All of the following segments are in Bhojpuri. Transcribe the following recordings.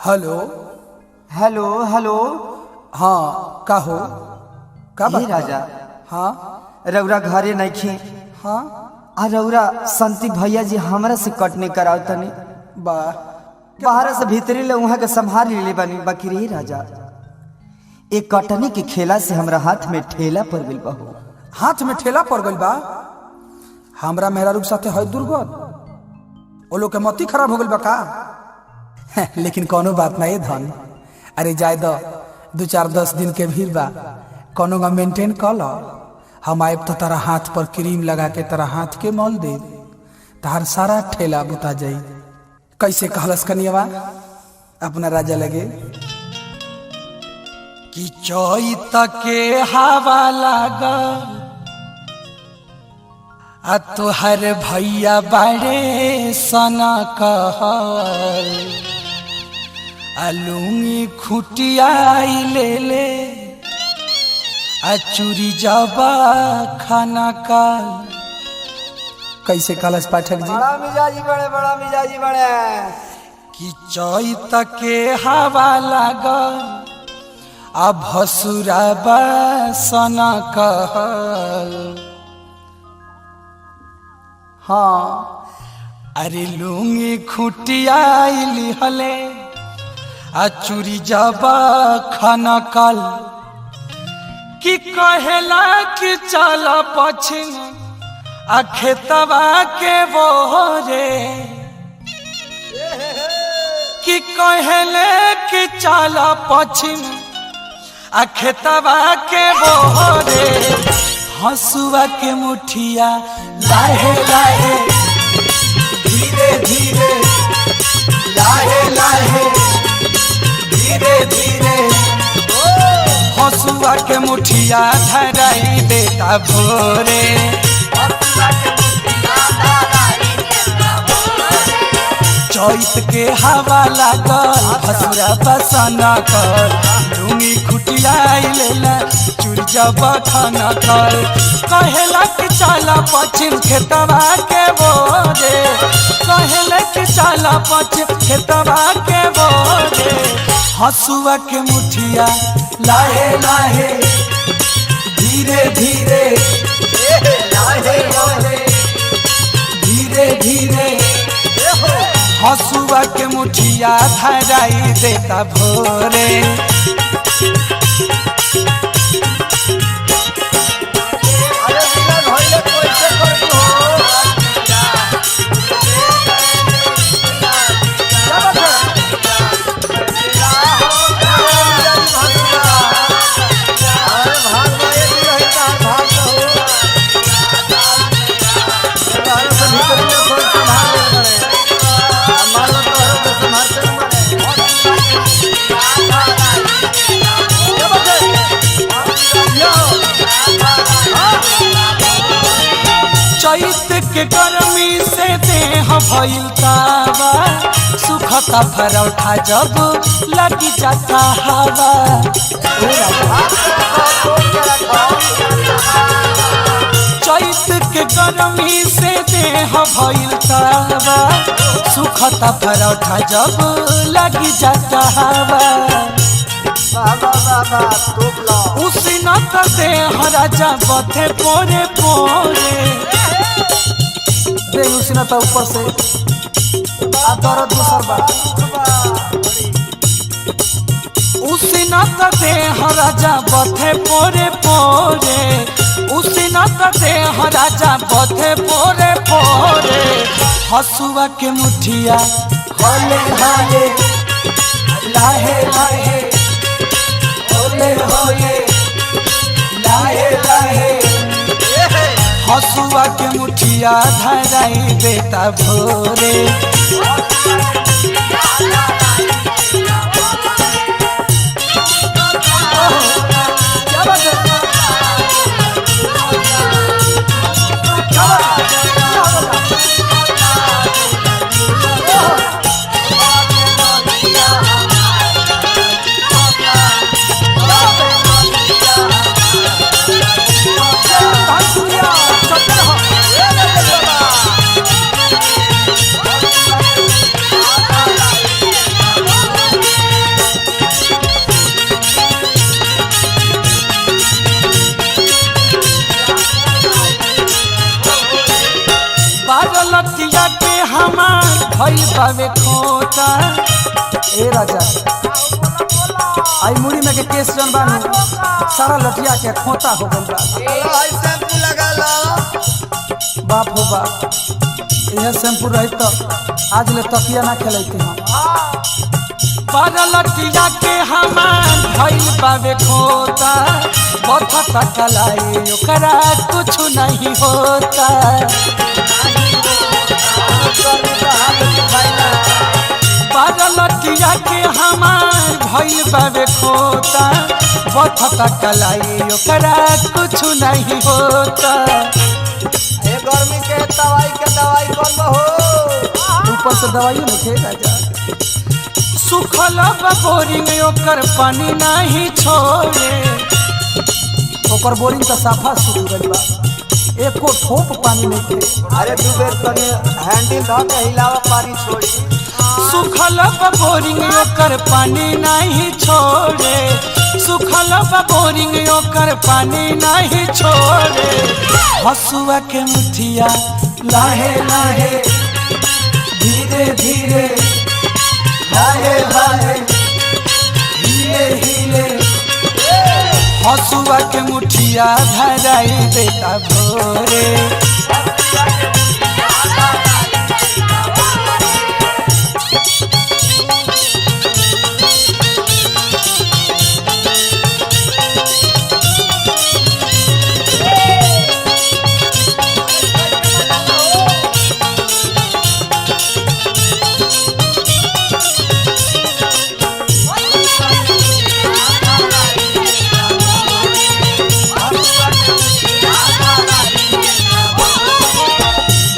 Hello hello hello. हाँ का हो का हे बात? राजा। हाँ रौरा घरे नइखे। हाँ आ रौरा संती भैया जी हमरा से कटने कराव तनी। बा बाहर से भीतरी ले वहां के संभाल ले बानी, बाकी रे राजा एक कटनी के खेला से हमरा हाथ में ठेला पर गइल बा हो। हाथ में ठेला पड़ गइल बा। हमरा मेहरारू के साथे है दुर्गत, ओ लोग के मती खराब हो गइल बा का? लेकिन कोनो बात ना ये धन, अरे जाय दो, दू चार 10 दिन के भीड़ बा, कोनो का मेंटेन कर ल। हम आयब तो तारा हाथ पर क्रीम लगा के तारा हाथ के मल दे, तार सारा ठेला बुता जाई। कैसे कहलस कनियवा अपना राजा लगे कि चैत के हवा लागल आ तोहर भैया बाड़े सना कहल, आ लुंगी खुटियाई ले ले, आ चूरी जबा खाना काल। कैसे कहलस पाठक जी? बड़ा मिजाजी बड़े, बड़ा मिजाजी बड़े। कि चैत के हवा लागल आ भसुरा बसना कहल। हाँ अरे लुंगी खुटियाई हले आ चूरी जबा खाना काल, कि कहेला कि चल पछिन आ खेतवा के बोरे, कि कहले कि चल पछिन आ खेतवा के बोरे, हंसुआ के मुठिया लाहे लाहे धीरे धीरे लाहे लाहे धीरे धीरे, हंसुआ के मुठिया धराई देता भोरे। चैत के हवा लागल भसुरा बसना कर, लुंगी खुटियाई लेला चुर जब खाना कर, कहेला कि चला पश्चिम खेतवा के बोरे, कहेला कि चला पश्चिम खेतवा के बोरे, हंसुआ के मुठिया लाहे लाहे धीरे धीरे लाहे लाहे धीरे धीरे, हंसुआ के मुठिया धराई देता भोरे। अरे बिना भइले कैसे करबू हो? क्या बात है? अरे भाग बा, एक ही रही तार भाग न हो। बाहर से भीतर में सोच संभाल ले बड़े। आ मान लो तोहरो के संभालते न बड़े। क्या बात है? यो। चैत के गर्मी से देह भइल तावा, सुखता फरौठा जब लगी जाता हवा। ओ राजा। चैत के गर्मी से देह भइल तावा, सुखता फरौठा जब लगी जाता हवा। वाह वाह वाह वाह, तोप लो। उसी न देह राजा बथे पोरे पोरे, दे उसी न ऊपर से आ दर्द दूसर बा। उसी न देह राजा बथे पोरे पोरे, उसी न देह राजा बथे पोरे पोरे, हसुआ के मुठिया होले होले लाहे लाहे होले होले लाहे लाहे, हसुआ के मुठिया धराई देता भोरे। क्या बात है? क्या बात है? क्या बात है? धन सूर्या, चलते रहो। भइल बावे खोता। ए राजा, आई मुड़ी में के केस जन बानू सारा लटिया के खोता हो गइल बा। शैम्पू लगा लो। बाप हो बाप, यह शैम्पू रही तो आज ले तकिया ना खेलती हम। पर लटिया के हमार भइल बावे खोता, बथता कलाई ओकरा कुछ नहीं होता। पर लटिया के हमार भइल बावे खोता, बथता कलाई ओकरा कुछ नहीं होता। ए गर्मी के दवाई के दवाई कौन हो? ऊपर से दवाइयों में खे राजा। सुखल बोरिंग ओकर पानी नहीं छोड़े। ओकर बोरिंग तो साफा सूख गइल बा, एको ठोप पानी नहीं थे। अरे दू बेर तनी हैंडल धर के हिलावा, पानी छोड़ी। सुखल बोरिंग ओकर पानी नहीं छोड़े। सुखल बोरिंग ओकर पानी नहीं छोड़े। हसुआ के मुठिया लाहे लाहे, धीरे धीरे लाहे लाहे, हिले हिले, हसुआ के मुठिया धराई देता भोरे।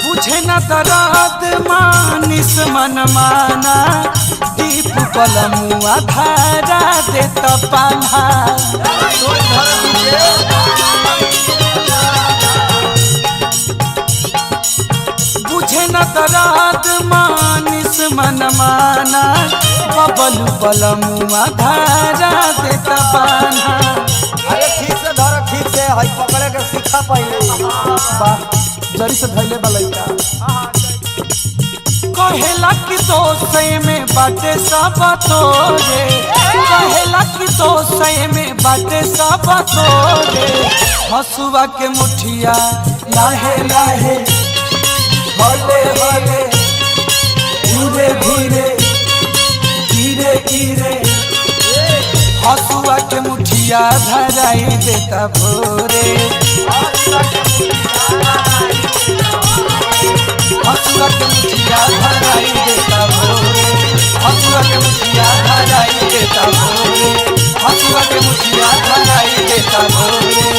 बुझे न दर्द मानिस मन माना, दीप बलमुआ धारा देत पाना। बुझे न दर्द मानिस मन माना, बबलू बलमुआ धारा देत पाना। अरे ठीक से धर, ठीक से हई पकड़े के सीखा पहले। वाह, जरी से धइले बा लइका। कहेला कि दोसे में बाटे सब तोरे। कहेला कि दोसे में बाटे सब तोरे। हसुआ के मुठिया लाहे लाहे, हले हले, धीरे धीरे, धीरे धीरे, हसुआ के मुठिया धराई देता भोरे। हसुआ के मुठिया धराई देता भोरे। हसुआ के मुठिया धराई देता भोरे। हसुआ के मुठिया धराई देता भोरे।